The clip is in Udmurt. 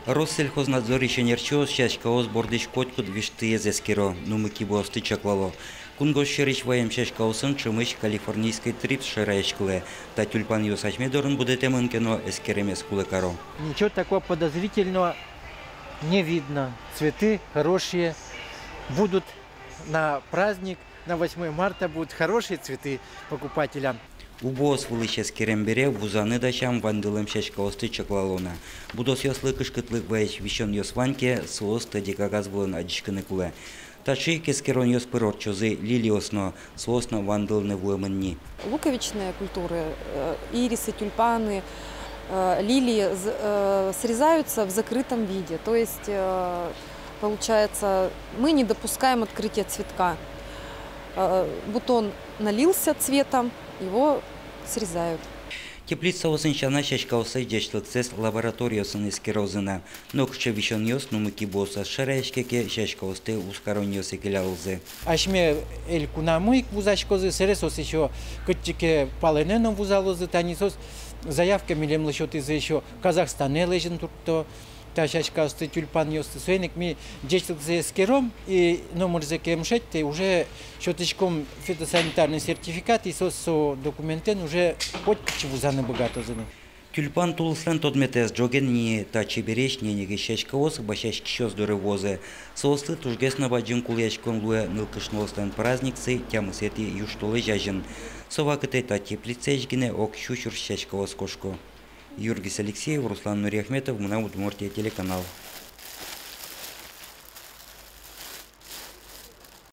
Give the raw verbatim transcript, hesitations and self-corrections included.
Россельхознадзорысь ӧнерчиос сяськаос бордысь котькуд висьтыез эскеро, нумы-кибыосты чаклало. Кунгож сьӧрысь ваем сяськаосын ӵемысь калифорнийской трипс шараяськылэ. Та тюльпанъёс асьме дорын будэтэмын ке но, эскеремез кулэ каро. Ничего такого подозрительного не видно. Цветы хорошие. Будут на праздник, на восьмое марта будут хорошие цветы покупателям. Убоос вылысь эскерем бере вузаны дасям вандылэм сяськаосты чаклало на. Будосъёслы кышкытлык ваись висёнъёс вань ке, соос тӧдьы кагаз вылын адӟиськыны кулэ. Таӵе ик эскеронъёс пыр ортчозы лилиос но, соос но вандылыны вуэмын ни. Луковичные культуры, э, ирисы, тюльпаны, э, лилии з-, э, срезаются в закрытом виде. То есть, э, получается, мы не допускаем открытия цветка. Э, бутон налился цветом, его срезают. Теплицаосын сяна сяськаослэсь ӟечлыксэс лабораториосын эскерозы на. Нокыӵе висёнъёс нумы-кибыосаз шараяське ке, сяськаосты вузкаронниосы келялозы. Асьме элькунамы ик вузаськозы, сэре соос ещё кытчы ке палэнэ но вузалозы. Тани соос заявка милемлы сётӥзы ещё Казахстанэ лэзьыны туртто та сяськаосты, тюльпанъёсты. Соин ик ми ӟечлыксэ эскером, и номырзэ ке ум шедьтэ, уже сётӥськом фитосанитарный сертификат, и соос со документэн уже котькытчы вузаны быгатозы ни. Тюльпан тулыслэн тодметэз ӝоген ини. Та чебересь, ненегесь сяськаос басьяськисьёс доры вуозы. Соослы тужгес но бадӟым кулэяськон луэ нылкышноослэн праздниксы тямысэтӥ южтолэзь азьын. Со вакытэ та теплицаысь гинэ ог сю сюрс сяськаос кошко. Юргис Алексеев, Руслан Нуриахметов, «Мынам Удмуртие» телеканал.